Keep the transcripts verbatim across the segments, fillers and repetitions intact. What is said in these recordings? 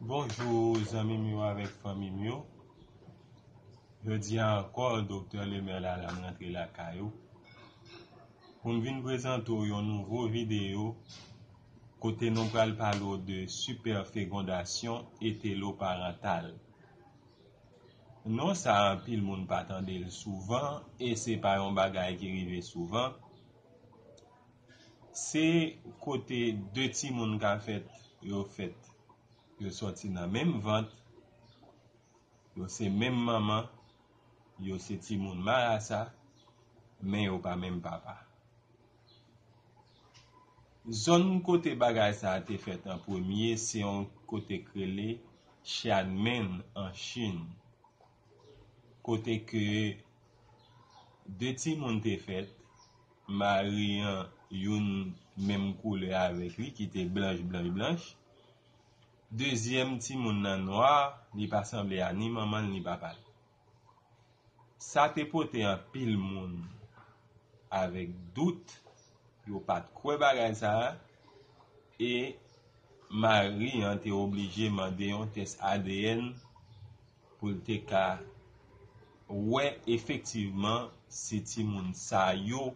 Bonjou zanmi m yo avèk fanmi m yo. Jodi a ankò, Doktè Lemaire la, la m rantre lakay ou pou m vin prezante w yon nouvo videyo kote nou pral pale w de sipèfegondasyon eteloparantal. Non sa a, anpil moun pa tande l souvan e se pa yon bagay ki rive souvan. Se kote de timoun ka fèt, yo fèt, yo sòti nan menm vant, yo se menm manman, yo se timoun marasa, men yo pa menm papa. Zòn kote bagay sa a te fèt an premye, se yon kote k rele Xianmen an Chin, kote ke de timoun te fèt, mari an youn menm koulè avèk li, ki te blanch, blanch, blanch. Dezyèm timoun nan nwa, li pa sanble a ni manman l ni papa l. Sa te pote anpil moun avèk dout, yo pa t kwè bagay sa a, e mari an te oblije mande yon tès A D N pou l te ka wè efektivman si timoun sa yo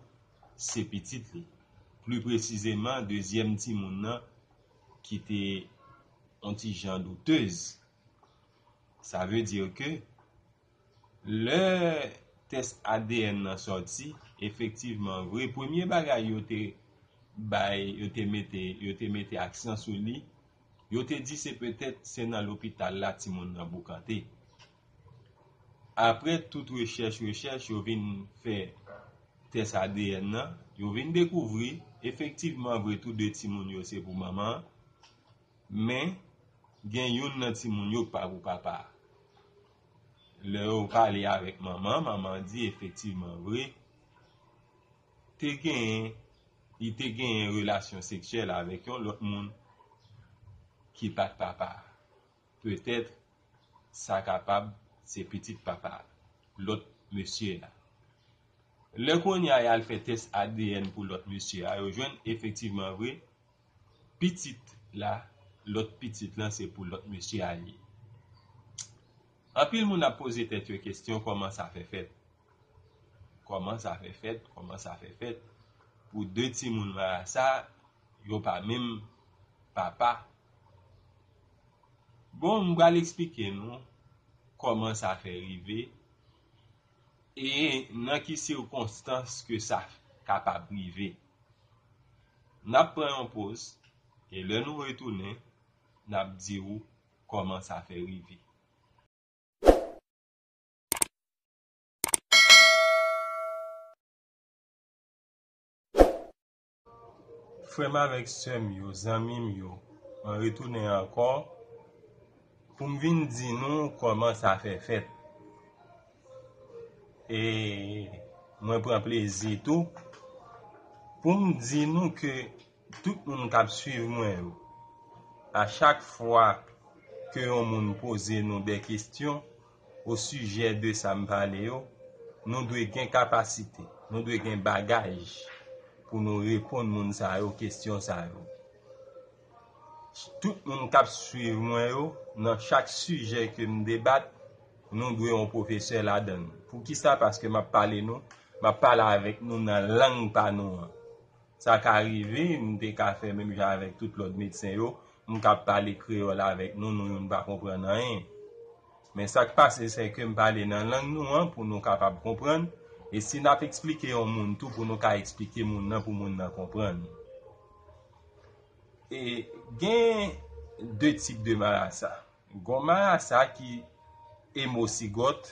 se pitit li. Pli presizeman, dezyèm timoun nan ki te yon ti jan doutez. Sa vle di ke lè tès A D N nan sòti, efektivman vre, premye bagay yo te bay, yo te mete, yo te mete aksan sou li, yo te di se petèt se nan lopital la timoun nan boukante. Apre tout rechèch, rechèch, yo vin fè tès A D N nan, yo vin dekouvri, efektivman vre, tou de timoun yo se pou manman an, men gen youn nan timoun yo k pa pou papa a. Lè yo pale avèk manman, manman di efektivman vre, te genyen, li te genyen relasyon seksyèl avèk yon lòt moun ki pa t papa a. Petèt, sa kapab se pitit papa a, lòt mesye a. Lè kounye a y al fè tès A D N pou lòt mesye a, yo jwenn efektivman vre, pitit la, lòt pitit lan se pou lòt mesye a li ye. Anpil moun ap poze tèt yo kesyon kòman sa fè fèt. Kòman sa fè fèt, kòman sa fè fèt pou de timoun marasa, yo pa menm papa. Bon, m pral eksplike nou kòman sa fè rive e nan ki sikonstans ke sa kapab rive. N ap pran yon poz e lè nou retounen, n ap di w kòman sa fè rive. Frè m avèk sè m yo, zanmi m yo, mwen retounen ankò pou m vin di nou kòman sa fè fèt. E mwen pran plezi tou pou m di nou ke tout moun k ap swiv mwen yo, a chak fwa ke yon moun poze nou de kesyon osijè de sa m pale yo, nou dwe gen kapasite, nou dwe gen bagaj pou nou reponn moun sa yo kesyon sa yo. Tout moun k ap swiv mwen yo, nan chak sijè ke m debat, nou dwe yon pwofesè ladan l. Poukisa? Paske m ap pale nou, m ap pale avèk nou nan lang pa nou an. Sa ka rive, m te ka fè menm jan avèk tout lòt medsen yo, m ka pale kreyòl avèk nou, nou youn pa konprann anyen. Men sa k pase, se ke m pale nan lang nou an pou nou kapab konprann, e si n ap eksplike yon moun tou, pou nou ka eksplike moun nan, pou moun nan konprann. E gen de tip de marasa. Gen marasa ki emosigòt,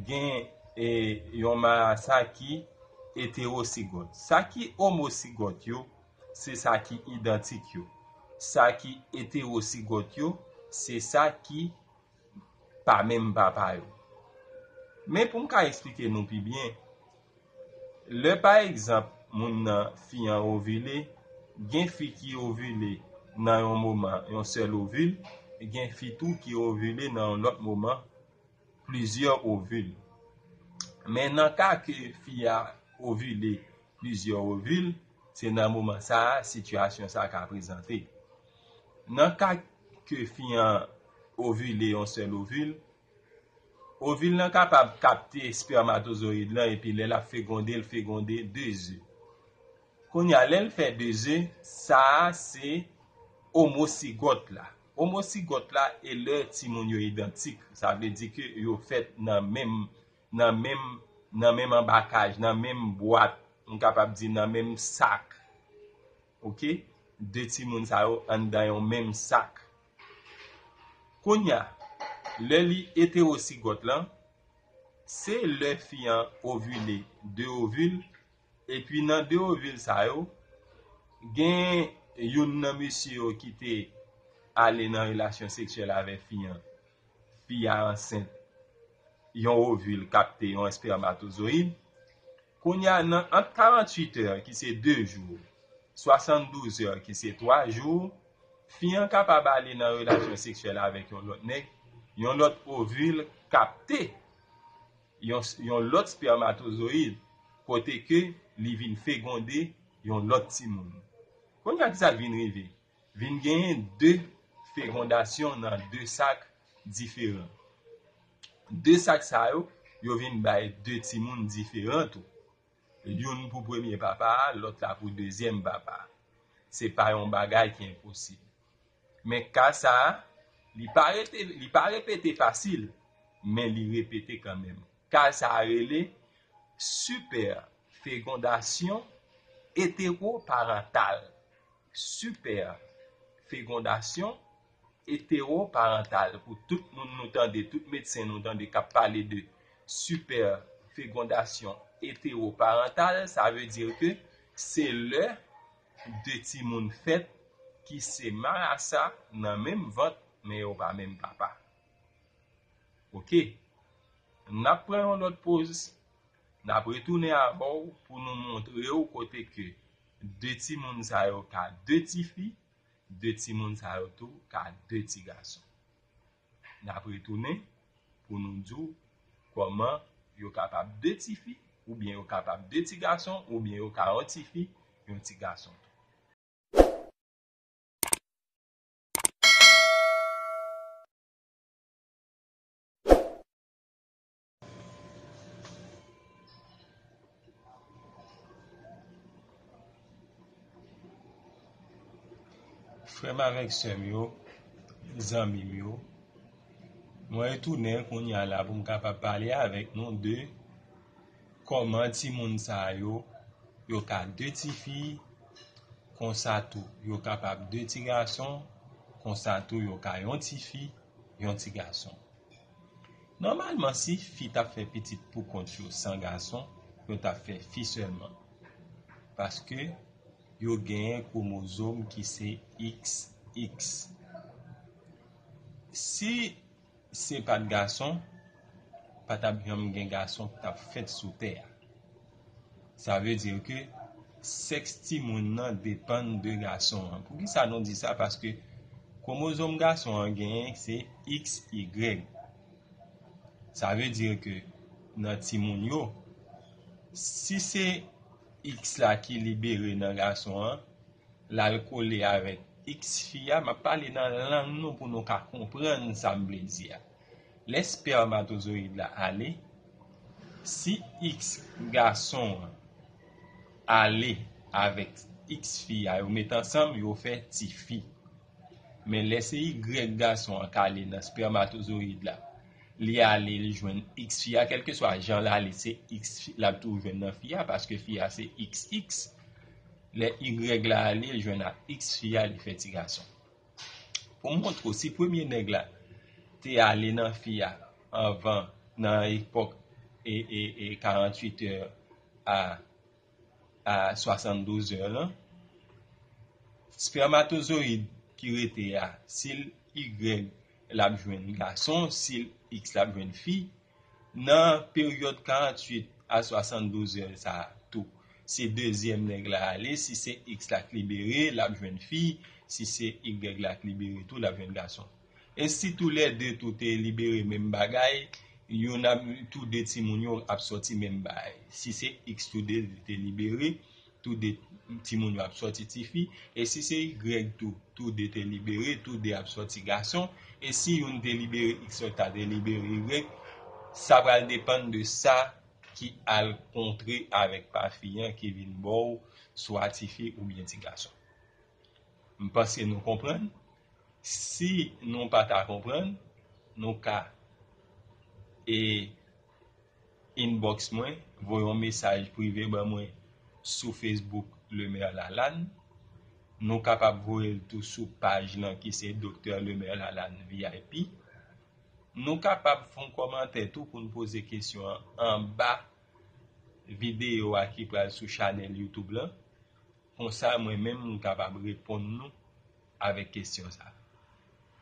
gen, e, yon marasa ki etewosigòt. Sa ki omosigòt yo, se sa ki idantik yo. Sa ki etewosigòt yo, se sa ki pa menm papa yo. Men pou m ka eksplike nou pi byen, lè pa egzanp moun nan, fi an ovile, gen fi ki ovile nan yon moman, yon sèl ovil, gen fi tou ki ovile nan yon lòt moman, plizyè ovil. Men nan ka ke fi a ovile plizyè ovil, se nan moman sa a sitiyasyon sa a ka prezante. Nan ka ke fi an ovile yon sèl ovil, ovil lan kapab kapte espèmatozoyid lan epi lè l ap fegonde, l fegonde de ze. Kounye a, lè l fè de ze, sa a se omosigòt la. Omosigòt la e lè timoun yo idantik, sa vle di ke yo fèt nan menm, nan menm, nan menm anbakaj, nan menm bwat, m kapab di nan menm sak. Oke? De timoun sa yo anndan yon menm sak. Kounye a, lè li etewosigòt lan, se lè fi an ovile de ovil, epi nan de ovil sa yo, gen youn nan mesye yo ki te ale nan relasyon seksyèl avèk fi an. Fi a ansent, yon ovil kapte yon espèmatozoyid. Kounye a, nan ant karanntuit è, ki se de jou, swasanndouz è, ki se twa jou, fi an kapab ale nan relasyon seksyèl avèk yon lòt nèg, yon lòt ovil kapte yon, yon lòt espèmatozoyid, kote ke li vin fegonde yon lòt timoun. Kounye a, ki sa k vin rive? Vin genyen de fegondasyon nan de sak diferan. De sak sa yo, yo vin bay de timoun diferan tou. Youn pou premye papa a, lòt la pou dezyèm papa a. Se pa yon bagay ki enposib. Men ka sa a, li pa rete, li pa repete fasil, men li repete kanmenm. Ka sa a rele sipèfegondasyon etewoparantal. Sipèfegondasyon etewoparantal. Pou tout moun nou tande, tout medsen nou tande k ap pale de sipèfegondasyon etewoparantal, sa vle di ke se lè de timoun fèt ki se marasa nan menm vant, men yo pa menm papa. Oke. N ap pran yon lòt poz. N ap retounen avè w pou nou montre w kote ke de timoun sa yo ka de tifi, de timoun sa yo tou ka de ti gason. N ap retounen pou nou di w kòman yo kapab de tifi, oubyen yo kapab de ti gason, oubyen yo ka yon tifi, yon ti gason tou. Frè m avèk sè m yo, zanmi m yo, mwen retounen kounye a la pou m kapab pale avèk nou de kòman timoun sa yo, yo ka de tifi, konsa tou yo kapab de ti gason, konsa tou yo ka yon tifi, yon ti gason. Nòmalman, si fi t ap fè pitit pou kont yo san gason, yo t ap fè fi sèlman. Paske yo genyen kwomozòm ki se X X. Si se pa t gason, pa t ap janm gen gason ki t ap fèt sou tè a. Sa vle di ke sèks timoun nan depann de gason an. Poukisa nou di sa? Paske kwomozòm gason an genyen se X Y. Sa vle di ke nan timoun yo, si se X la ki libere nan gason an, l al kole avèk X fi a, m ap pale nan lang nou pou nou ka konprann sa m vle di a. Lè espèmatozoyid la ale, si X gason an ale avèk X fi a, yo met ansanm, yo fè tifi. Men lè se Y gason an k ale nan espèmatozoyid la, li ale, li jwenn X fi a, kèlkeswa jan l ale, se X fi, l ap toujou jwenn nan fi a, paske fi a se X X. Lè Y la ale, li jwenn ak X fi a, li fè ti gason. Pou m montre w, si premye nèg la te ale nan fi a anvan, nan epòk e, e, e karanntuit è a, a swasanndouz è lan, espèmatozoyid ki rete a, si l Y, l ap jwenn gason, si l X, l ap jwenn fi. Nan peryòd karanntuit a swasanndouz è sa a tou, si dezyèm nèg la ale, si se X la k libere, l ap jwenn fi, si se Y la k libere tou, l ap jwenn gason. E si toulède tou te libere menm bagay, youn ap, tou de timoun yo ap sòti menm bagay. Si se X tou de te libere, tou de timoun yo ap sòti tifi, e si se Y tou, tou de te libere, tou de ap sòti gason, e si youn te libere X, lòt la te libere Y, sa pral depann de sa ki al kontre avèk pa fi an ki vin ba w swa tifi oubyen ti gason. M panse nou konprann. Si nou pa ta konprann, nou ka e inbox mwen, voye yon mesaj prive ban mwen sou Facebook Lemaire Lalanne. Nou kapab voye l tou sou paj lan ki se Doktè Lemaire Lalanne V I P. Nou kapab fè yon kòmantè tou pou n poze kesyon an anba videyo a ki pral sou chanèl YouTube lan. Konsa, mwen menm, m kapab reponn nou avèk kesyon sa.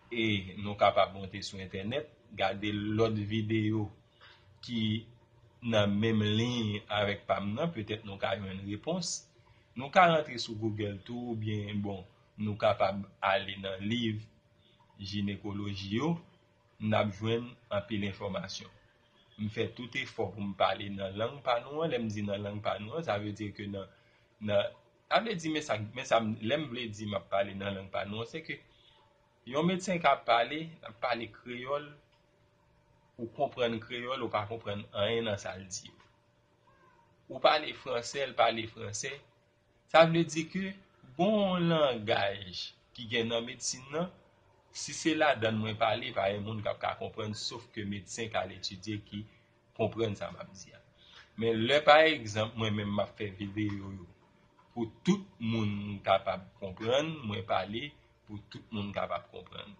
E nou kapab monte sou entènèt, gade lòt videyo ki nan menm liy avèk pa m nan, petèt nou ka jwenn repons. Nou ka rantre sou Google tou, oubyen, bon, nou kapab ale nan liv jinekoloji yo, n ap jwenn anpil enfòmasyon. M fè tout efò pou m pale nan lang pa nou an. Lè m di nan lang pa nou an, sa vle di ke nan, nan, sa vle di, men sa, men sa, lè m vle di m ap pale nan lang pa nou an, se ke yon medsen k ap pale, l ap pale kreyòl, ou konprann kreyòl, ou pa konprann anyen nan sa l di yo. Ou pale fransè, l pale fransè. Sa vle di ke gon yon langaj ki gen nan medsin nan, si se ladan l mwen pale, pa gen moun k ap ka konprann, sof ke medsen k al etidye ki konprann sa m ap di a. Men lè, pa egzanp, mwen menm m ap fè videyo yo pou tout moun kapab konprann, mwen pale pou tout moun kapab konprann.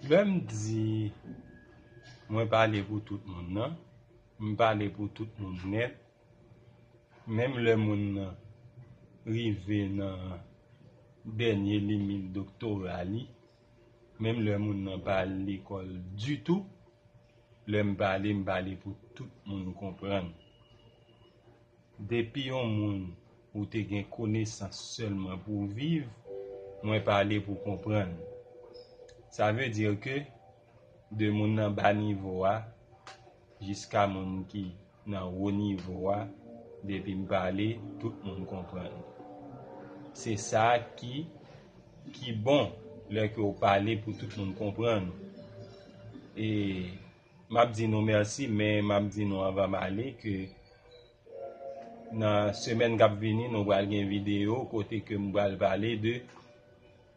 Lè m di mwen pale pou tout moun nan, m pale pou tout moun nèt. Menm lè moun nan rive nan dènye limit doktora li, menm lè moun nan pa al lekòl ditou, lè m pale, m pale pou tout moun konprann. Depi yon moun ou te gen konesans sèlman pou w viv, mwen pale pou konprann. Sa vle di ke de moun nan ba nivo a jiska moun ki nan wo nivo a, depi m pale, tout moun konprann. Se sa ki, ki bon lè ke w pale pou tout moun konprann. E m ap di nou mèsi, men m ap di nou anvan m ale ke nan semèn k ap vini, nou pral gen videyo kote ke m pral pale de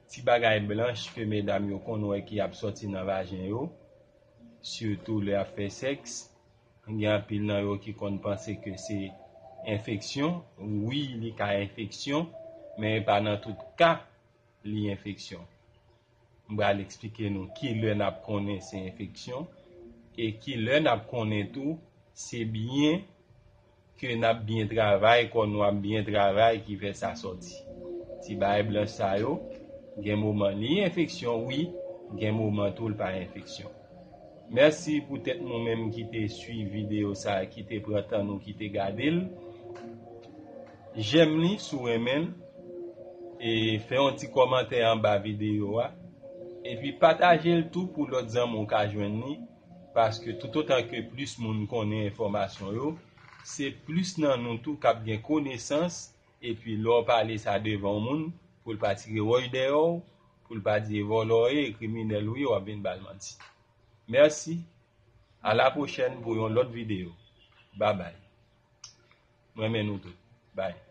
ti bagay blanch ke medam yo konn wè ki ap sòti nan vajen yo, sitou lè y ap fè sèks. Gen anpil nan yo ki konn panse ke se enfeksyon. Wi, li ka enfeksyon, men e pa nan tout ka li enfeksyon. M pral eksplike nou ki lè n ap konnen se enfeksyon e ki lè n ap konnen tou se byen ke n ap byen travay, kò nou ap byen travay ki fè sa sòti. Ti bagay blanch sa yo, gen moman li enfeksyon, wi, gen moman tou l pa enfeksyon. Mèsi poutèt nou menm ki te swiv videyo sa, ki te pran tan nou, ki te gade l. Jèm li si w renmen l, e fè yon ti kòmantè anba videyo a, epi pataje l tou pou lòt zanmi w ka jwenn li, paske toutotan ke plis moun konnen enfòmasyon yo, se plis nan nou tou k ap gen konesans, epi lè w pale sa devan yon moun, pou l pa tire wòch dèyè w, pou l pa di vòlò w ye, kriminèl ou ye, w ap vin ba l manti. Mèsi. A la pwochèn pou yon lòt videyo. Babay. M renmen nou tout. Bye.